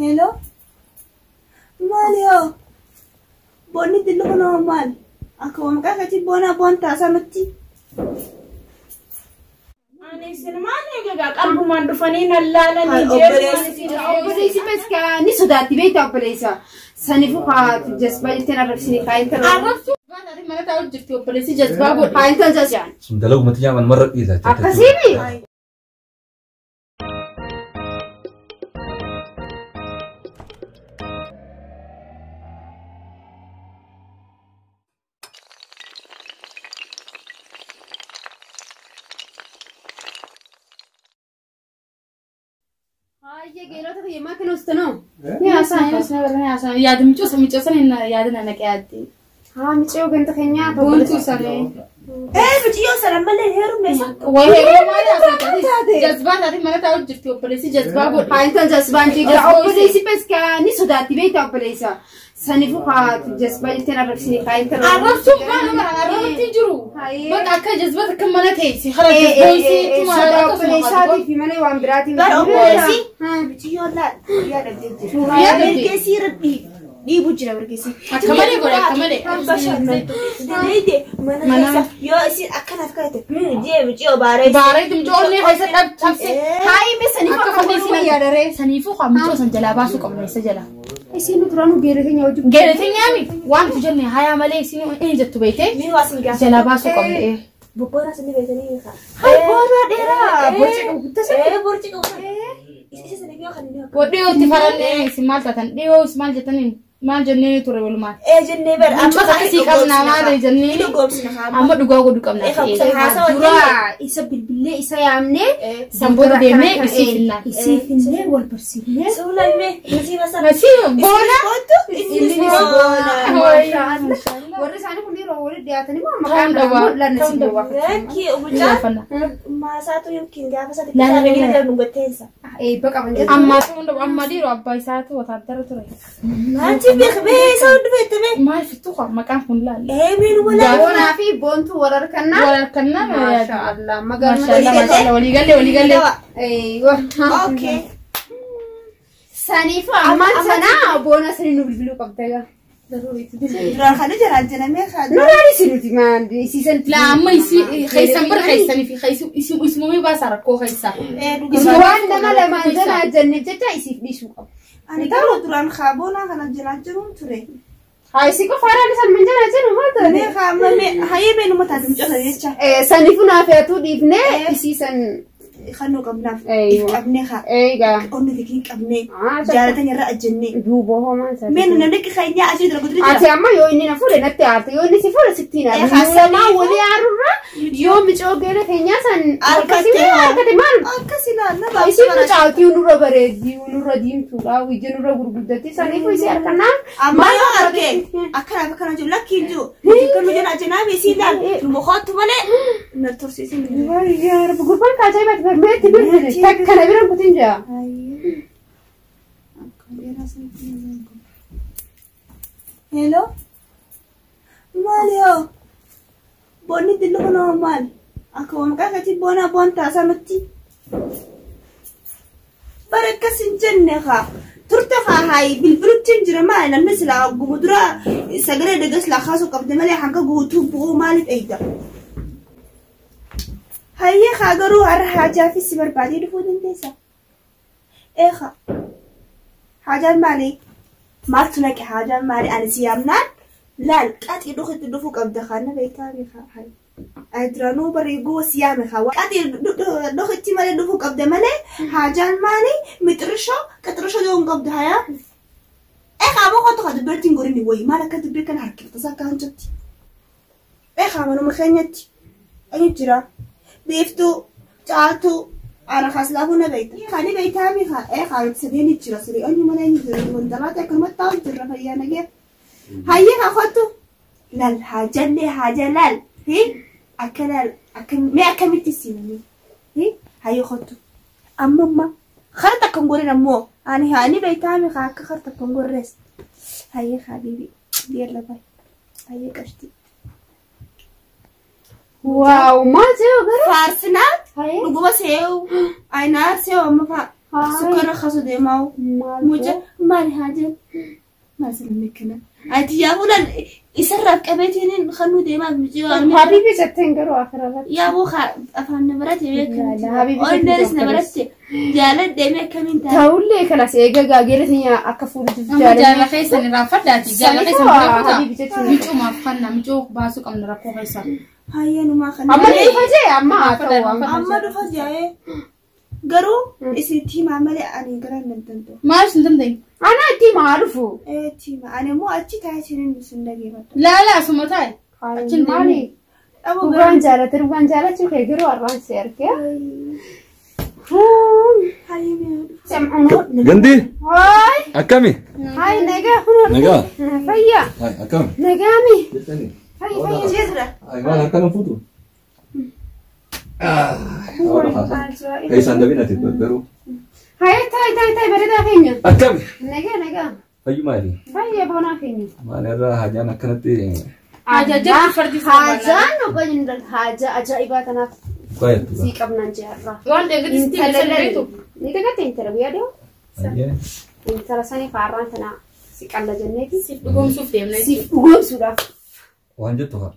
Hello? Maali hoo? Boonni dillu kun hoo maali? Akkuma maqaa keetii boonaa boon taasaa nutti. Ani isin maal eegagaa qalbumaan dhufanii nan laalanii jeesumaan isin Obboleessi bes ni sodaatti beektaa obboleessa. Saniifuu haa jazbaa jetteen arrabsini haa intala. Arrabsuu baataati mana taa'u jirti obboleessi jazbaa godhe. Haa intala jazbaan. Sun dalagumatti nyaaman marra dhiisa. Akkasiimi. Haayye geelota kiyya maa kana ustanoo? Ni haasa'an yaada miccoo miccoo sana yaada na naqee yaadde. Haa miccoo ganta keenyaa Boontuu sana. Ee mucayyoo sana malee hin heerumne isa. Wayi heeruma maal haasa'an jazbaa taate mana taa'u jirti obboleessi jazbaa godhe. Haa intala jazbaan jechuudha. Obboleessi bes ni sodaatti beektaa obboleessa. Saniifuu haa jazbaa jetteen arrabsini haa intala. Arrabsuun waan nama arrabatti hin jiru. Bakka akka jazbaa akka mana teessi hara jazbaa Sodaa obboleessaatii fi malee waan biraatiin. Bara obboleessi mucayyoo laal guyyaa dhabdee jira. Guyyaa dhabdee. Mirgeessii irra dhiibu jira mirgeessii. Akka malee godhe akka malee. Bashannantu. Dedeede mana keessa yoo isin akkanaaf kadhate jee mucayyoo baaree. Baaree micoollee keessa dhabse. Haayime saniifuu Akka akka fanneessi waluma yaadaree. Saniifuu haa micoo san jalaa baasuu qabna isa jalaa. Isin duraanuu geera keenya wajjin. Geeratinyaami waan tu jenne hayaa malee isin inni jettu beekte Min waa sin gaafa. jalaa baasuu qabna. Bobboonaa sinni beekanii kaa. Hayi boonaa dheeraa. Borci qabu guddaa sana. Ee borci qabu. Isa sana yoo kan inni akka. Dhiyootti farallee isin maal taatan dhiyoo isin maal jettaniin maal jennee ture walumaan. Ee jennee bara Amma akkasii qabna maal jennee Inni goomsina haa. amma dhugaa godhu qabna. Ee kan haasawa Dura isa bilbilee isa yaamnee. San booda deemnee isii finnaan. Isii finnee wal barsiifnee. Suulamee nasiiba sana. Nasii boona. Kootu innis boona. Warri isaanii kun yeroo walitti dhiyaatanii moo Ta'uun maqaan dhawaa. dhabaa lanna Ta'uun si dhawaa. Lakki mucaa maasaatu yookiin gaafa isaatti Laala, kitaaba laala. gadi dhungateensa. Eebba qaban jechuudha. Ammaa ta'uun dhabu amma dhiiroo abbaa isaatu wataadara ture. Maanti beekmee isa hundi beektamee. Maal fittuu qaba maqaan kun laalle. Ee miin walaa. Boonaa fi boontuu wal harkannaa. Wal harkannaa Maasha Allah. Magaalaa. Maashaallah maashaallah walii galee walii galee. Eeywa. Okay. Saniifuu ammaan sana boona sanii nu bilbiluu qabda egaa. Duraan kan jalaa jedhamee haa. Nuraan isin nuti maan isiisan. La amma isi keessan bara keessanii fi isumamee baasaa rakkoo keessaa. Ee dhugaa. Waan nama lamaan janaa jenne jecha isiif dhiisuu qabu. Ani garuu duraan haa boonaa kana jalaa jiruun ture. Haa isii qofa haaraan isaan man janaa jennu maa Mee taate. haa mee hayyee mee numa taate mucaa sana jecha. Saniifuu naaf heetuu dhiifnee isiisan. Kan nu qabnaaf. Eeywa. Qabnee haa. Eegaa. Onni likiin qabnee. Ah, Jaalatan irra ajjennee. Duuba homaan isaa. Mee namni keenyaa asii dura guddina Ati jira. amma yoo inni na fuudhe natti aarte yoo inni si fuudhe sitti hin Eh, aartu. haasanii Lamaa walii aarurra yoo micoo geera keenyaa san Harkatti harkate maal? Akkas ilaalla. Isiin nu caaltii nurra bareeddi nurra diimtuudha ija nurra gurguddatti saniifuu isii harkannaan Amma yoo arge akkanaaf akkana jiru lakki hin jiru. Kan nu jala ajjanaa fi isiin laal nu mokoottu malee na tursiisin. Gurbaan kaajaa baate barmeetti bilbile takka na bira kutin jira. Hello? Maali hoo? Boonni dillu kun hoo maali? Akkuma maqaa keetii boonaa boon taasaa nutti. Bara akkas hin jenne haa. Turte haa haayi bilbilutti hin jira maali namni silaa gumu dura sagalee dhagaa silaa kaasuu qabde malee hanga guutuu bu'uu maaliif eegda? Hayyee haa garuu har'a haajaa fi si barbaadee dhufuu dandeessa. Ee haa. Haajaan maali? Maaltu naqe haajaan maali? Ani si yaamnaan laal qaxii dhukitti dhufuu qabda haa na beektaa beekaa haa. Ani duraanuu bareeguu si yaame haa. Qaxii dhukitti malee dhufuu qabda malee haajaan maali? Mixirishoo qaxirishoo yoo hin qabdu hayaa. Ee haa boqotu haa dubbartiin gorini wayi maal akka dubbii kana harkiftas akka hancotti. Ee haa manuma keenyatti. Eenyu jira? Biiftuu, caaltuu, ana kaslaafuu na beekta. Kan beektaa mi haa ee haa sadeen jira sirrii eenyu mana eenyu jira wanta laata akkanumatti taa'u jirra fayyaa nagee. Hayyee haa kottu. Lal haa jallee haa jalaal. Hi akka laal akka mee akkamitti siinamee. Hi hayyee kottu. Amma amma kara takka hin gorrin ammoo ani haa ni beektaa mi haa akka kara takka hin gorrees. Hayyee haa biibii biyya bay. Hayyee qashti. Waaw maal se'oo garuu. Faarsinaa Hayyee. dhuguma se'eewu. Ayinaa se'eewu amma fa'a. Sukkara kasu deemawu. Maal Mucaa Maali haajaan? Maal sila kana? Ati yaa fuulan isarraaf qabeetiin kanuu deemaaf miti waan. Habibi jetteen garuu akirarratti. Yaa boo afaan na barate Laa, habibi Onneris na barate jaaladhe mee akkamiin ta'a? Ta'ullee kanas eega gaageera tinya akka fuudhuuf Amma jaalala keessan irraa faddaati. Jaalala keessan bira kutaa. Habibi jechuun. Micuumaaf kanna micuu baasuu qabna rakkoo keessaa. Hayyaanumaa kana. Amma dhufa jee amma haa ta'u amma. Amma dhufa jaa'ee garuu isitti himaa malee ani gara hin danda'u. Maal isin dandeenye? Ana itti maa dhufu? Itti hima ani immoo achi taa'ee isiniin isin dhageeffadha. Laala asuma taa'e. Achiin Maali? Dhaboo Dhugaan jaalate dhugaan jaalachuu kee garuu har'aan si argee. Hayyee mee dhufa. Sam'uun. Gandi Haay. akkami? Haay nagaa kunoo. Nagaa. Fayyaa. Hai akkami? Nagaami. Jettani. Fayya fayya. Jira. Hai maal akkana fuutu? Keessaan dabinati garuu. Haay taa'e taa'e taa'e bareedaa keenya. Akkami? Nagaa nagaa. Fayyumaati. Fayya boonaa keenya. Maal irraa hajaan akkanatti Haajaa jettu fardi sana Haajaan obbo haajaa ajaa'ibaa tanaaf qoyattu. sii qabnaan jeerra. Waan deeggarsi Intala ittiin beektu. ni dagatte intala guyyaa dhiyoo. Hayyee. Intala sanii faarraan tana si qalla jenneeti. Siif dhugoomsuuf deemna. Siif dhugoomsuudhaaf. Waan jettu haa.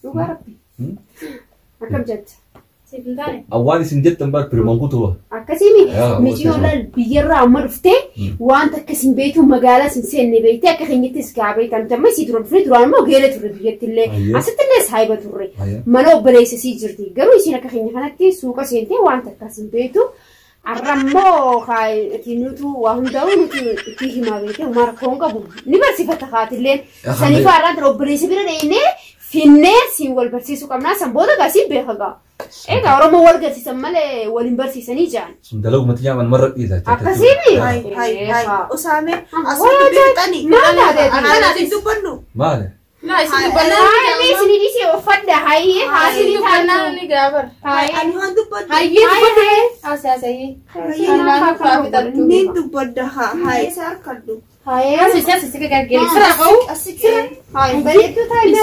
Dhugaa rabbi. Akkam jetta? Siif hin taane. Awwaan isin jettan bar piriman kutuba. Akkasiimi Yaa, miti yoo laal biyyarraa amma dhuftee wanta akkas hin beektu magaalaa sin seenne beektee akka keenyattis gaa beektan damma isii dura dhufee duraan immoo geela turre biyyatti illee Ayyee. asitti illee saayiba turre Ayyee. mana obboleessa sii jirti garuu isiin akka keenya kanatti suuqa seentee wanta akkas hin beektu har'a immoo nutu waa hundaa'u nuti itti himaa beektee homaa rakkoo hin qabu ni barsiifata haatilleen Yaa, saniif har'aan tana obboleessa bira dheenee finnee siin wal barsiisuu qabnaa san booda gaa siin beeka gaa. Egaa Oromoo wal garsiisan malee wal hin barsiisanii jaan. Sun dalagumatti nyaaman marra dhiisa. Akkasiimi. Hai hai hai. Usaame Ah, asuma dubbiftani. Maal taate? Akkanaati dubbannu. Maali? Laa isin dubbannaa. Haaya mee isinii dhiisee uffadha hayyee Isin haasinii dubbannaa taatu. ni gaafar. Haayee. Ani waan dubbadhu. Hayyee dubbadhu. Haayee. Haasee haasee. Kanaan fudhattu. Niin dubbadda haa haa isa harkadhu. Haayee. Haasee haasee si gargaara. Sira qabu. Asi kee. Haayee bareedduu taa'ee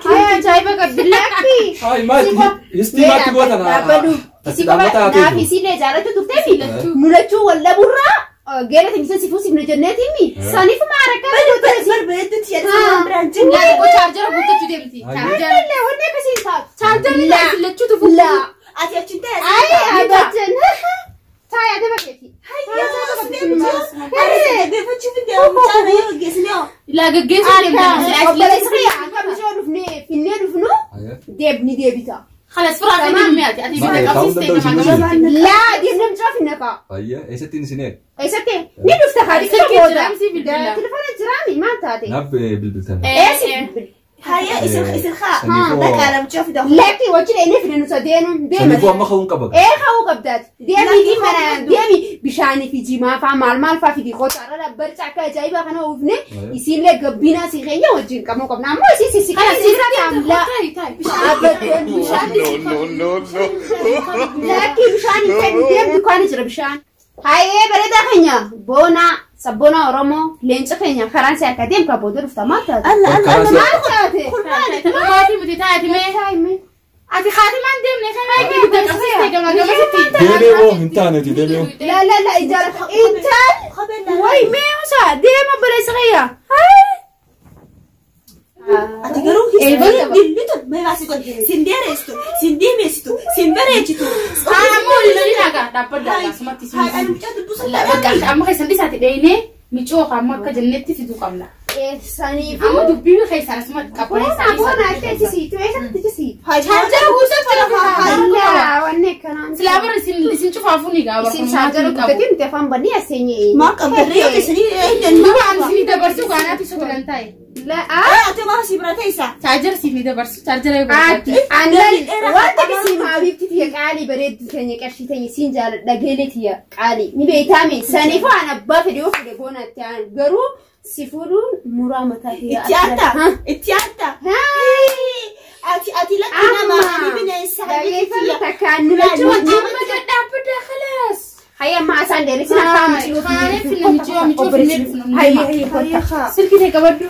Haayee ajaa'iba qabdi lakki. Hai maati. Istii maatti goota na. Dhaabbadhu. Isi qofa naaf isiillee jaalachuu turteefi mul'achuu wal dhabuurraa geera timisa sifuu sifna jenneetimi saniif maara Barbaaddu tiyya waan biraan jenne. Laa xiqqoo chaarjara guuttachuu deemti. Chaarjara. Illee wanni akkasiin taatu. Chaarjarri laa filachuutu fuudhu. Laa. Ati achi ta'e. Ayi abadan. Taa'ee adaba keeti. Laa gaggeessuu deemti. Obboleessi kiyya akka bishaan dhufnee finnee dhufnu deebni deebita. Khalas firaa fi dhimmi ati. Ati bita qabsiistee gamaa gamatti. Laa deemnee mucaa finna ka'a. Hayyee eessattiin isin eeg? Eessatti ni dhufta haadhi Silkii booda. jiraam si bilbila. Telefoona jiraami maal taate? Naaf bilbiltan. Eessi bilbil. Lakki wajjin eenyu fide nuti deenu deema. Saniifuu amma ka'uun qaba. Ee ka'uu qabdaati. Deemii mana deemi bishaanii fi jimaa faa maal maal faa fidi qotaa irra dabbarca akka ajaa'ibaa kana oofne isiillee gabbinaa si keenya wajjin qabuu qabna. Ammoo isii si Khalas si taa'e taa'e. Dhaabbattoonni bishaan No, no, no, no. Lakki bishaan hin fedhu deem dukkaana jira bishaan. Haayee bareedaa keenya boonaa sabboonaa Oromoo leenca keenya karaan si harka deem ka booda dhufta maal taate? Maal taate? Dhugaatii miti taa'e mee. Taa'ime. Ati haatimaan deemne kana bita qabsiistee gamaa gamatti. Deemee hoo hin taaneeti deemee hoo. La la la ijaara intal way mee musa deema obboleessa kiyya. Ati garuu dillitu sin dheeressitu, sin diimessitu, sin bareechitu. Ammoo illee dhagaa dhaabbadhaa akkasumatti Hai ani mucaa dubbisu Bakka amma keessan dhiisaati dheenee micoo amma akka jennetti fiduu qabna. Saniif. Amma dubbii keessan asumatti qabna. Boona boona akka itti eessatti itti Chaarjara guutuu Laa wanni akkanaan. Silaa bara isin cufaafuu ni gaa Isin chaarjara guutatee nuti afaan bannee aseenye. Maal qabdarree yoo keessanii hin Duba ani isinii dabarsuu kaanaatu isa tolan taa'e. La Ati maaf si bira teessa? Chaarjara siif ni dabarsu chaarjara yoo Ati barbaadde. aannan wanta akkasii maabiifti tiyya qaalii bareedduu teenya qarshii teenya siin jaaladha geelee tiyya qaalii ni beektaame saniif waan abbaa fedhe yoo fedhe boona itti aanu garuu si fuudhuun muraa mataa kiyya. Itti aantaa? Itti aantaa? Ati ati lakki nama ani bineensa Dhageeffamta takkaan nu lachuu Amma dhaabbadhaa khalaas. Hayya amma asaan dheeressin afaan miciyoo Kaanee finna miciyoo miciyoo finnee dhufna. Hayya hayya kottaa. Silkii ta'e qabadhu.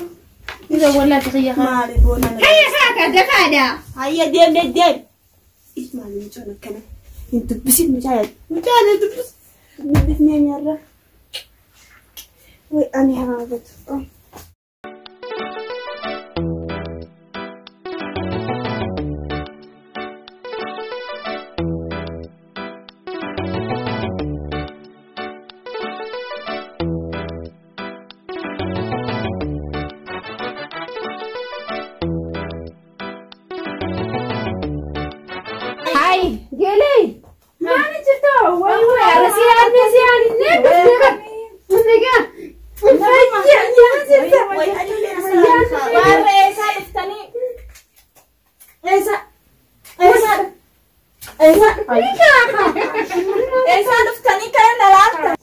Isa wallaati xiyya haa. Maali boona Hayya haaka dafaadha. Hayya deem deem deem. Maali mucaan akkana hin dubbisin mucaa mucaan hin dubbisin. Dubbifnee nyaarra. Way ani haabatu. Hai, geelee. Maali jirta? Way way, arrasii arrasii arrasii Nagaa. Way ani warra eessaa dhuftanii? Eessa? Eessa? Eessa? Eessaa dhuftanii kana na laaltan?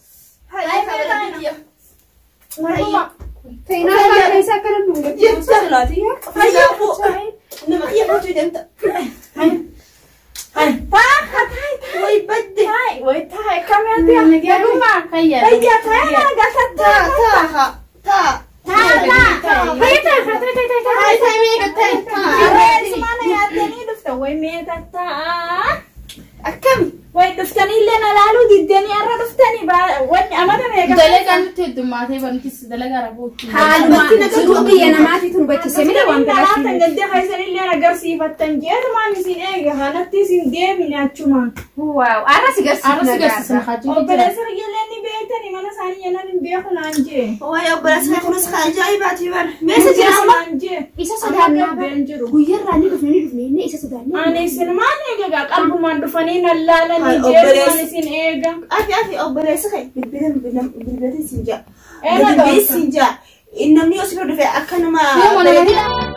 Nama kiyya gochuu deemta. Way badde. Way taa'e kameetti naguma Fayyaa. fayyaa taa'e nagaa Taa taa taa. Arreessumaan yaaddanii dhufta way meeqa ta'a. Akkami? Way dhuftanii illee na laaluu diddanii har'a dhuftanii wanni amata meeqa. Dalagaa nutti heddummaatee barumsi dalagaa rafuutti. Haaluma jiruu biyya namaatiitu nu bachise mila waan Laatan biraatti. gaddee keessan illee agarsiifattan jeetumaan isin eega kanatti isin deebine achumaan. Waaw, arra si Arra si garsiifna garsiisna gaarra. hajji jira. Obboleessa kiyyallee ni beektanii mana isaanii jennaan hin beeku naan jee. Way obboleessa kunis kan ajaa'ibaati bara. Meeshaa jira amma. Naan jee. Isa sodaannaa Amma gabbeen jiru. Guyyarraa ni dhufne ni dhufne inni isa sodaannaa. Ani isin maal eegagaa qalbumaan dhufanii na laalanii Ay, jeetumaan obboleessi. isin eega. Afi afi obboleessa kee bilbila bilbila siin jaa. Eena Bilbila siin jaa. Namni osoo bira dhufe akka nama. Nama nama.